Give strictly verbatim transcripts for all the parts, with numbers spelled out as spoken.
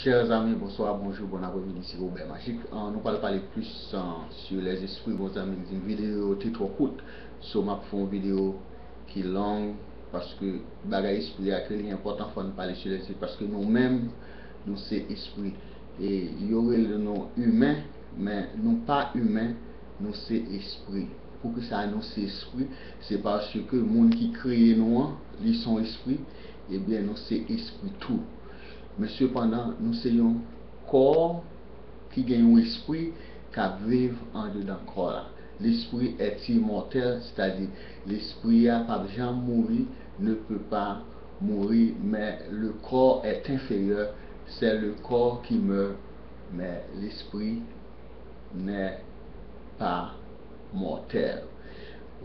Chers amis, bonsoir, bonjour, bon après-midi, c'est Robert Magique. Euh, nou pral pale plis euh, sur les esprits. Bon, zanmi m di m videyo yo te twò kout. So, m ap fè yon videyo ki long, paske bagay espri a ke li enpòtan, fò n pale sur les esprits, paske nou menm, nou se espri. E yo rele nou imen, men nou pa imen, nou se espri. Poukisa nou se espri? Se paske moun ki kreye nou an, li se yon espri, ebyen nou se espri tou. Men sepandan, nou se yon kò ki gen yon espri k ap viv andedan kò la. L'esprit est immortel, sètadi lespri a p ap janm mouri, ne peut pas mourir, mais le corps est inférieur, c'est le corps qui meurt, mais l'esprit n'est pas mortel.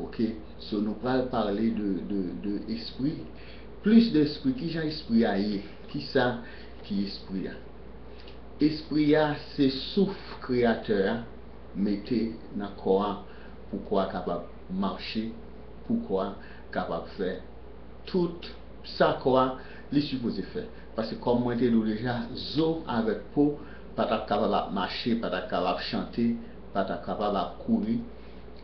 Ok, so nou pral pale de, de, de espri. Plis de espri, kijan espri a ye? Kisa ki espri a? Espri a se souf Kreyatè a mete nan kò a pou kò a kapab mache, pou kò a kapab fè tout sa kò a li sipoze fè. Paske kòm mwen te di w deja, zo avèk po pa t ap kapab ap mache, pa t ap kapab ap chante, pa t ap kapab ap kouri.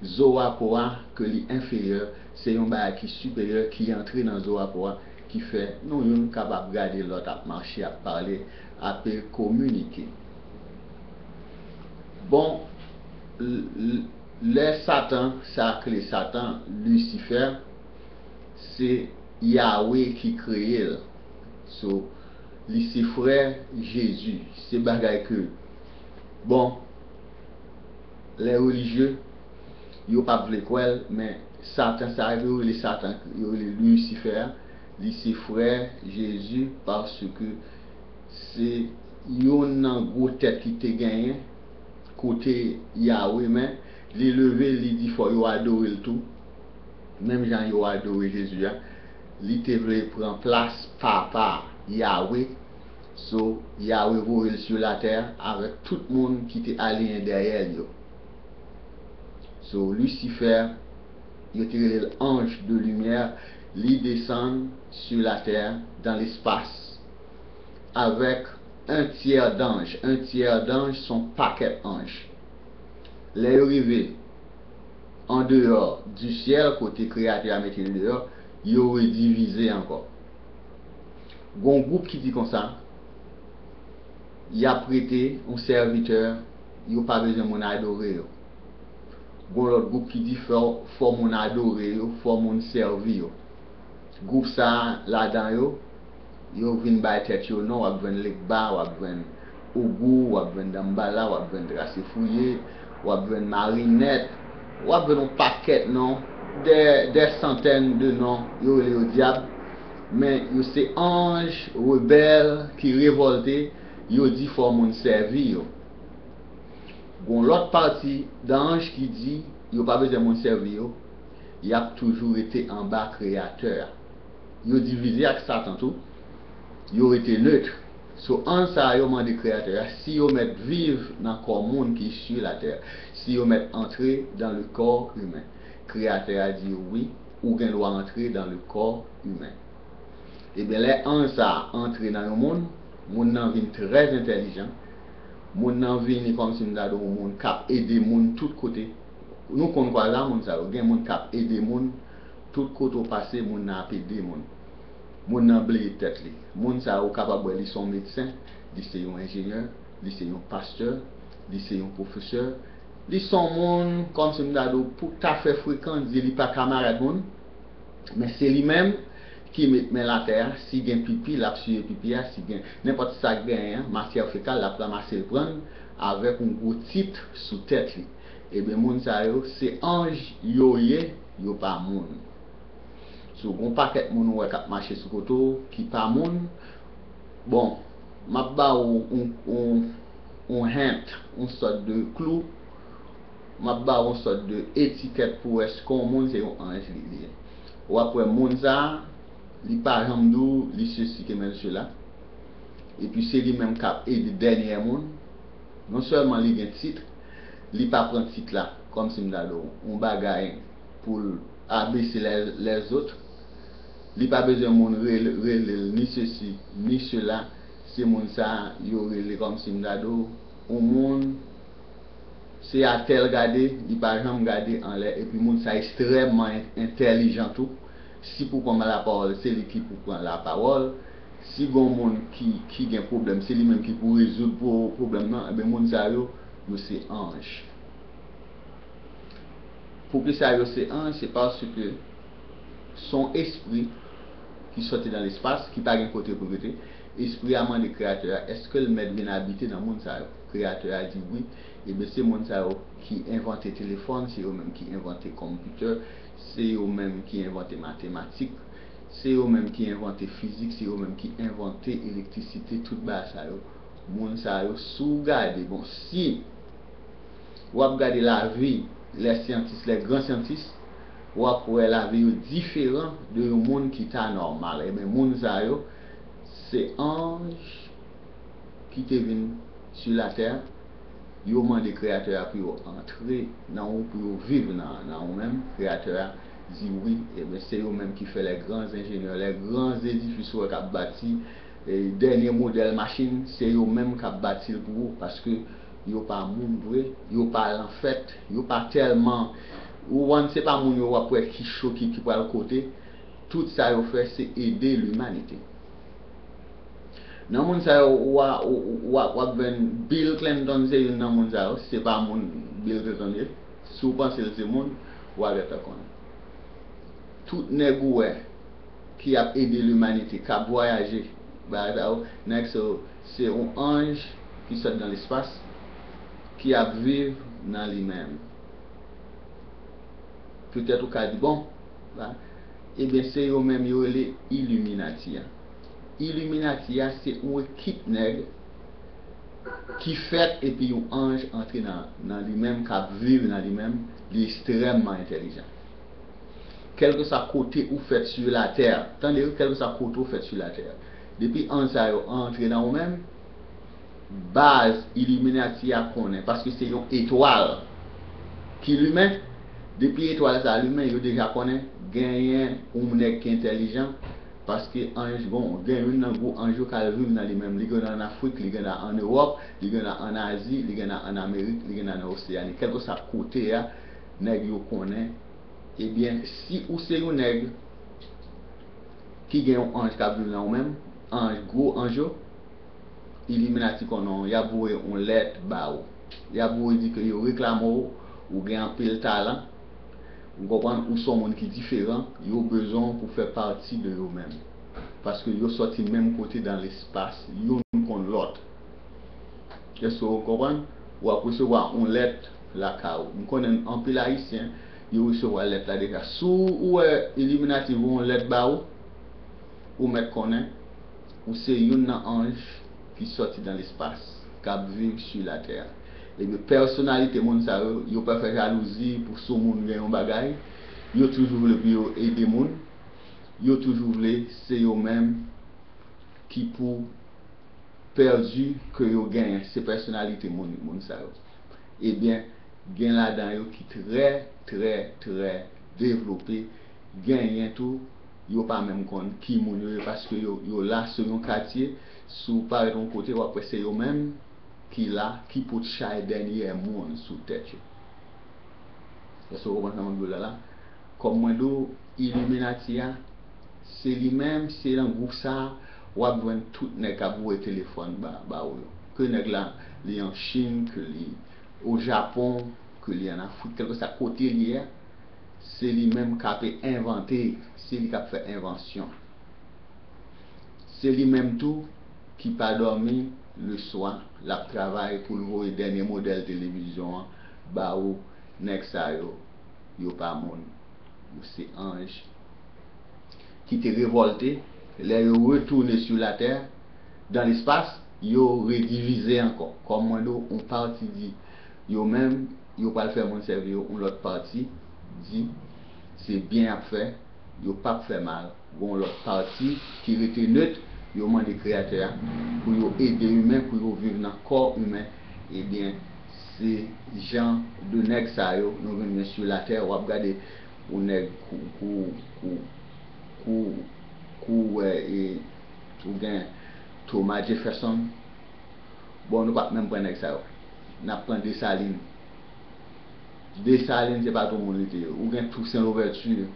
Zo a po a, ke li enferyè, se yon bagay ki siperyè ki antre nan zo a po a, ki fè nou youn kapab gade lòt ap mache, ap pale, ap kominike. Bon, l- l- lè Satan, sa k rele Satan, Lisifè, se Yawe ki kreye l. So, li se frè Jezi. Se bagay ke, bon, lè relijye, yo p ap vle kwè l, men Satan sa yo rele Satan, yo rele Lisifè a, li se frè Jezi, paske se youn nan gwo tèt ki te genyen kote Yawe, men li leve l, li di fò yo adore l tou. Menm jan yo adore Jezi a, li te vle pran plas papa Yawe. So, Yawe voye l sou latè avèk tout moun ki te aliyen dèyè l yo. So, Lisifè, yo te rele l ange de lumière, li desann sou latè, dans l'espace, avec un tiers d'ange. Un tiers d'ange, se yon pakèt anj. Lè yo rive andeyò du ciel, kote Kreyatè a mete yo deyò, yo redivize ankò. Gon gwoup ki di konsa, y ap rete yon sèvitè, yo pa bezwen moun adore yo. Gon lòt gwoup ki di fò, fò moun adore yo, fò moun sèvi yo. Gwoup sa a, ladan yo, yo vin bay tèt yo non, w ap jwenn Legba, w ap jwenn Ogou, w ap jwenn Danmbala, w ap jwenn Trase Fouye, w ap jwenn Marinèt, w ap jwenn yon pakèt non, dè, dè santèn de non, yo rele yo dyab, men yo se anj rebèl ki revòlte, yo di fò moun sèvi yo. Gon lòt pati dan anj ki di yo pa bezwen moun sèvi yo, y ap toujou rete anba Kreyatè a. Yo divize ak Satan tou, yo rete net. So, anj sa a yo mande Kreyatè a si yo mèt viv nan kò moun ki sur la terre, si yo mèt antre dans le corps humain. Kreyatè a di yo wi, ou gen dwa antre dans le corps humain. Ebyen, lè anj sa a antre nan yon moun, moun nan vin trè entèlijan. Moun nan vini kòmsi m ta di w yon moun k ap ede moun tout kote. Nou konn kwaza moun sa yo. Gen moun k ap ede moun tout kote w pase, moun nan ap ede moun. Moun nan bliye tèt li. Moun sa yo, ou kapab wè li se yon medsen, li se yon enjenyè, li se yon pastè, li se yon pwofesè, li se yon moun, kòmsi m ta di w, pou ta fè frekan, di li pa kamarad moun, men se li menm ki met men latè a, si gen pipi, l ap siye pipi a, si gen nenpòt sa k genyen an, matyè fekal, l ap ranmase l pran l avèk yon gwo tit sou tèt li. Ebyen, moun sa yo, se anj yo ye, yo pa moun. So, gon pakèt moun ou wè k ap mache sou kote w ki pa moun. Bon, m ap ba ou yon, yon, yon hint, yon sòt de klou. M ap ba ou yon sòt de etikèt pou wè si yon moun se yon anj li ye. W ap wè moun sa a, li pa janm di w li sesi ke men sela. Epi se li menm k ap ede dènyè moun. Non sèlman li gen tit, li pa pran tit la kòmsi m ta di w yon bagay pou l abese lè, lèzòt. Li pa bezwen moun rele, rele l ni sesi ni sela. Se moun sa yo rele, kòmsi m ta di w, yon moun se atè l gade, li pa janm gade anlè, epi moun sa ekstrèmman en- entèlijan tou. Si pou pran lapawòl, se li ki pou pran lapawòl. Si gon moun ki, ki gen pwoblèm, se li menm ki pou rezoud pwo- pwoblèm nan, enben moun sa yo, yo se anj. Poukisa yo se anj? Se paske se yon espri ki sòti nan lespas, ki pa gen kote pou rete. Espri a mande Kreyatè a, èske l mèt vin abite nan moun sa yo? Kreyatè a di wi. Ebyen, se moun sa yo ki envante telefòn, se yo menm ki envante konpitè, se yo menm ki envante matematik, se yo menm ki envante fizik, se yo menm ki envante elektrisite, tout bagay sa yo. Moun sa yo, si w gade, bon, si w ap gade lavi lè syantis, lè gran syantis, w ap wè lavi yo diferan de yon moun ki ta nòmal. Ebyen, moun sa yo, se anj ki te vin sou latè, yo mande Kreyatè a pou yo antre nan ou, pou yo viv nan, nan ou menm. Kreyatè a di wi. Ebyen, se yo menm ki fè les grands ingénieurs, les grands édifices ou wè k ap bati, e dènye modèl machin, se yo menm k ap bati l pou ou, paske yo pa moun vre, yo pa lanfèt, yo pa tèlman, ou konprann, se pa moun yo w ap wè ki cho, ki, ki pral kote. Tout sa yo fè, se ede limanite. Nan moun sa yo, w a, w, w, w ap jwenn Bill Clinton, se youn nan moun sa yo. Se pa moun Bill Clinton ye. Si w panse l se moun, w a gentan konnen. Tout nèg ou wè ki ap ede limanite, k ap vwayaje, bagay sa yo, nèg sa yo, se yon anj ki sot nan lespas, ki ap viv nan li menm. Petèt ou ka di, bon, la, ebyen, se yo menm yo rele Illuminati a. Illuminati a, se yon ekip nèg ki fèt epi yon anj antre nan, nan li menm, k ap viv nan li menm, li ekstrèmman entèlijan. Kèlkeswa kote ou fèt sou latè, tande, kèlkeswa kote ou fèt sou latè, depi anj sa yo antre nan ou menm, baz Illuminati a konnen, paske se yon etwal ki limen. Depi etwal sa limen, yo deja konnen genyen yon nèg ki entèlijan, paske anj, bon, gen youn nan gwo anj yo k al viv nan li menm. Li gen nan Afrik, li gen nan an Ewòp, li gen nan an Azi, li gen nan an Amerik, li gen nan Oseyani. Kèlkeswa kote a, nèg yo konnen. Ebyen, si ou se yon nèg ki gen yon anj k ap viv nan ou menm, anj, gwo anj yo, Illuminati konnen w, y ap voye yon lèt ba ou. Y ap voye di ke yo reklame w, ou gen anpil talan, ou konprann, ou se yon moun ki diferan, yo bezwen w pou fè pati de yo menm. Paske yo sòti menm kote dan lespas, youn konn lòt. Èske w konprann? W ap resevwa yon lèt lakay ou. M konnen anpil Ayisyen, yo resevwa lèt la deja. Si w wè Illuminati voye yon lèt ba ou, ou mèt konnen ou se youn nan anj ki sòti dan lespas, k ap viv sou latè a. Ebyen, pèsonalite moun sa yo, yo pa fè jalouzi pou si yon moun gen yon bagay, yo toujou vle pou yo ede moun, yo toujou vle se yo menm ki pou pèdi ke yo genyen, se pèsonalite moun, moun sa yo. Ebyen, gen ladan yo ki trè, trè, trè devlope, genyen tou, yo pa menm konn ki moun yo ye, paske yo, yo la sou yon katye, si w parèt yon kote, w ap wè se yo menm ki la, ki pot chay dènyè moun sou tèt yo. Èske w konprann sa m ap di w la la? Kòm mwen di w, Illuminati a, se li menm, se nan gwoup sa a, w ap jwenn tout nèg k ap voye telefòn ba, ba ou yo. Ke nèg la, li an Chin, ke li o Japon, ke li an Afrik, kèlkeswa kote li ye a, se li menm k ape envante, se li k ap fè envansyon. Se li menm tou ki pa dòmi leswa, l ap travay pou l voye dènye modèl televizyon an ba ou. Nèg sa yo, yo pa moun, yo se anj ki te revòlte. Lè yo retounen sou latè, dan lespas, yo redivize ankò. Kòm mwen di w, yon pati di yo menm, yo pral fè moun sèvi yo, yon lòt pati di se byen y ap fè, yo p ap fè mal. Gon lòt pati ki rete net, yo mande Kreyatè a pou yo ede imen, pou yo viv nan kò imen. Ebyen, se jan de nèg sa yo nou vin gen sou latè. W ap gade yon nèg kou, kou, kou, kou, kou, wè, e, ou gen Thomas Jefferson. Bon, nou p ap menm pran nèg sa yo. N ap pran Desalin. Desalin se pa t yon moun li te ye. Ou gen Toussaint Louverture.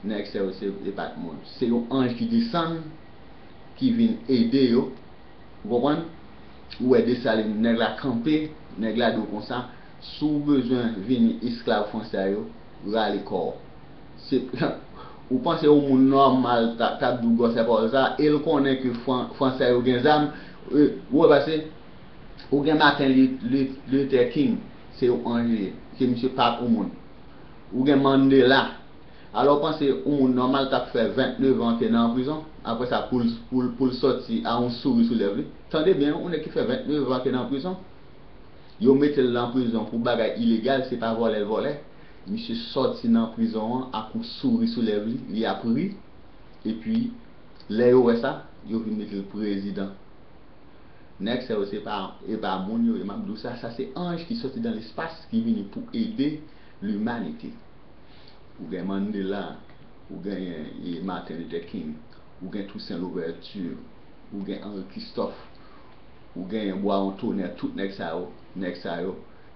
Nèg sa yo se, se pa t moun. Se yon anj ki desann, ki vin ede yo. Ou konprann? Ou wè Desalin, nèg la kanpe, nèg la di w konsa, si w bezwen vini esklav fransè yo, rale kò w. Se, ou panse yon moun nòmal t ap di w gwosè pawòl sa, e l konnen ke fran, fransè yo gen zam, e, ou wè pase, ou gen Martin Lu- Lu- Luther King, se yon anj li ye, se misye pa t yon moun. Ou gen Mandela, alò w panse yon moun nòmal t ap fè vennnev an ke nan prizon, apre sa pou l, pou l, pou l sòti a yon souri sou lèv li. Tande byen, yon nèg ki fè vennnev an ke nan prizon, yo mete l nan prizon pou bagay ilegal, se pa vòlè l vòlè. Misye sòti nan prizon an ak yon souri sou lèv li, li ap ri. Epi, lè yo wè sa, yo vin mete l prezidan. Nèg sa yo se pa, e pa moun yo ye, m ap di w sa, sa se anj ki sòti dan lespas ki vini pou ede limanite. Ou gen Mandela, ou genyen, e, Martin Luther King, ou gen Toussaint Louverture, ou gen Henri Christophe, ou genyen Boiron Tonnerre, tout nèg sa yo, nèg sa yo,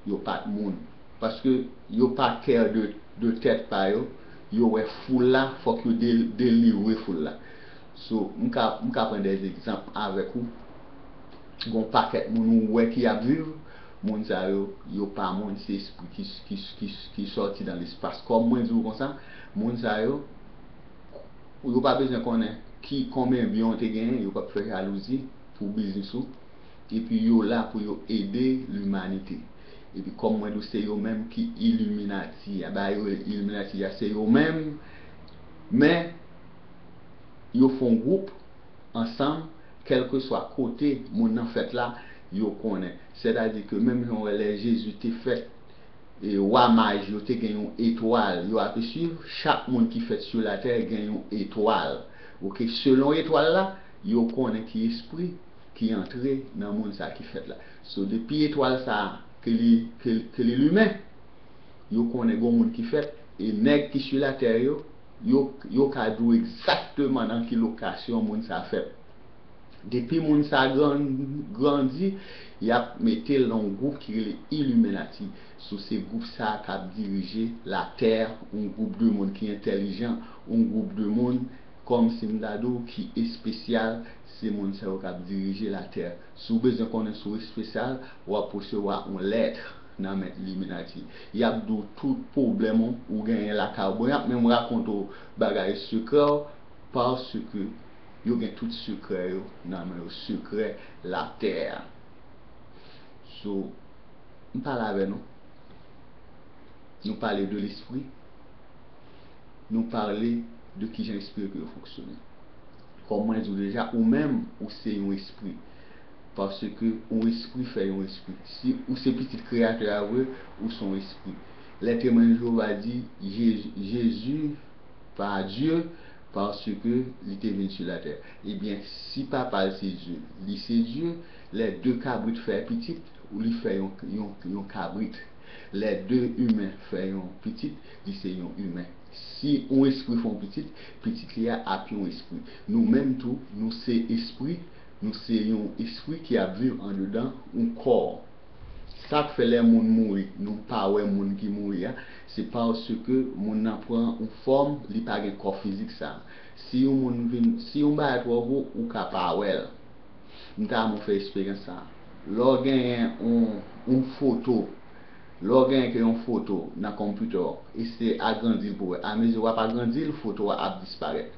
yo pa t moun. Paske yo pa care de, de tèt pa yo, yo wè foul la, fòk yo de, delivre foul la. So, m ka, m ka pran des egzanp avèk ou. Gon pakèt moun ou wè ki ap viv, moun sa yo, yo pa moun, se espri ki, ki, ki, ki sòti dan lespas. Kòm mwen di w konsa, moun sa yo, yo pa bezwen konnen ki, konbyen byen w te genyen, yo p ap fè jalouzi pou biznis ou. Epi yo la pou yo ede limanite. Epi kòm mwen di w, se yo menm ki Illuminati a. Bagay yo rele Illuminati a, se yo menm. Men, yo fè yon gwoup ansanm, kèlkeswa kote moun nan fèt la, yo konnen. Sètadi ke menm jan w wè lè Jezi te fèt, e, wa maj yo te gen yon etwal yo ape swiv, chak moun ki fèt sou latè gen yon etwal. Oke, selon etwal la, yo konnen ki espri ki antre nan moun sa ki fèt la. So, depi etwal sa ke li, ke, ke li limen, yo konnen gon moun ki fèt, e nèg ki sou latè yo, yo, yo ka di w egzakteman nan ki lokasyon moun sa fèt. Depi moun sa gran, grandi, y ap mete l nan yon gwoup ki rele Illuminati. So, se gwoup sa k ap dirije latè, yon gwoup de moun ki entèlijan, yon gwoup de moun, kòmsi m ta di w, ki espesyal, se moun sa yo k ap dirije latè. Si w bezwen konnen si w espesyal, w ap resevwa yon lèt nan men Illuminati. Y ap di w tout pwoblèm ou, ou genyen lakay ou. Bon, y ap menm rakonte w bagay sekrè w, paske yo gen tout sekrè yo nan men yo, sekrè latè a. So, m pale avè nou. Nou pale de lespri. Nou pale de kijan espri yo fonksyone. Kòm mwen di w deja, ou menm, ou se yon espri. Paske yon espri fè yon espri. Si ou se pitit Kreyatè a vre, ou se yon espri. Lè Temwen Jewova di, Jezi, Jezi pa Dye, paske li te vin sou latè. Ebyen, si papa l se Dye, li se Dye, lè de kabrit fè pitit, ou li fè yon, yon, yon kabrit. Lè de imen fè yon pitit, li se yon imen. Si yon espri fè yon pitit, pitit li a ap yon espri. Nou menm tou, nou se espri, nou se yon espri ki ap viv andedan yon kò. Sa k fè lè moun mouri, nou pa wè moun ki mouri a, se paske moun nan pran yon fòm, li pa gen kò fizik sa. Si yon moun vin, si yon bagay twò gwo, ou ka pa wè l. M ta renmen w fè eksperyans sa. Lè w genyen yon, yon foto, lè w genyen ke yon foto nan konpitè w, eseye agrandi l pou w wè. Amezi w ap agrandi l, foto a ap disparèt.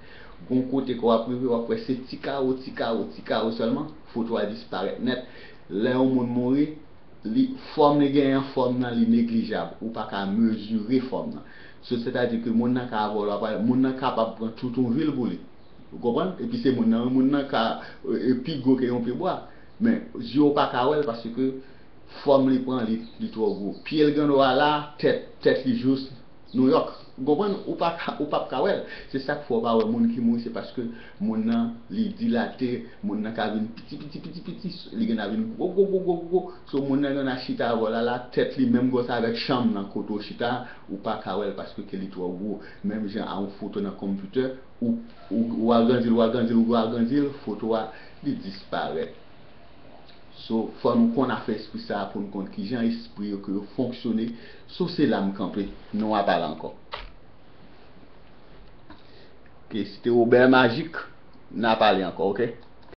Gon kote ke w ap rive, w ap wè se ti kawo, ti kawo, ti kawo sèlman, foto a disparèt nèt. Lè yon moun mouri, li, fòm li genyen an, fòm nan, li neglijab. Ou pa ka mezire fòm nan. So, sètadi ke moun nan ka vòlè, w ap wè, moun nan kapab pran tout yon vil pou li. Ou konprann? Epi se moun nan, moun nan ka, e, e, pi gwo ke yon pye bwa. Men, zye w pa ka wè l paske fòm li pran, li, li twò gwo. Pye l gen dwa la, tèt, tèt li jous Nouyòk. Ou konprann? Ou pa ka, ou p ap ka wè l. Se sa k fè w pa wè moun ki mouri, se paske moun nan, li dilate, moun nan ka vin piti, piti, piti, piti, li gen dwa vin gwo, gwo, gwo, gwo, gwo. So, moun nan gen dwa chita avè w la, la, tèt li menm gwòs avèk chanm nan kote w chita, ou pa ka wè l paske ke li twò gwo. Menm jan a yon foto nan konpitè, ou, ou, ou agrandi l, ou agrandi l, ou agrandi l, foto a li disparèt. So, fò nou konn afè espri sa a pou n konn kijan espri yo ke yo fonksyone. So, se la m kanpe. Nou a pale ankò. Ok, si te Robert Magic, n a pale ankò, ok?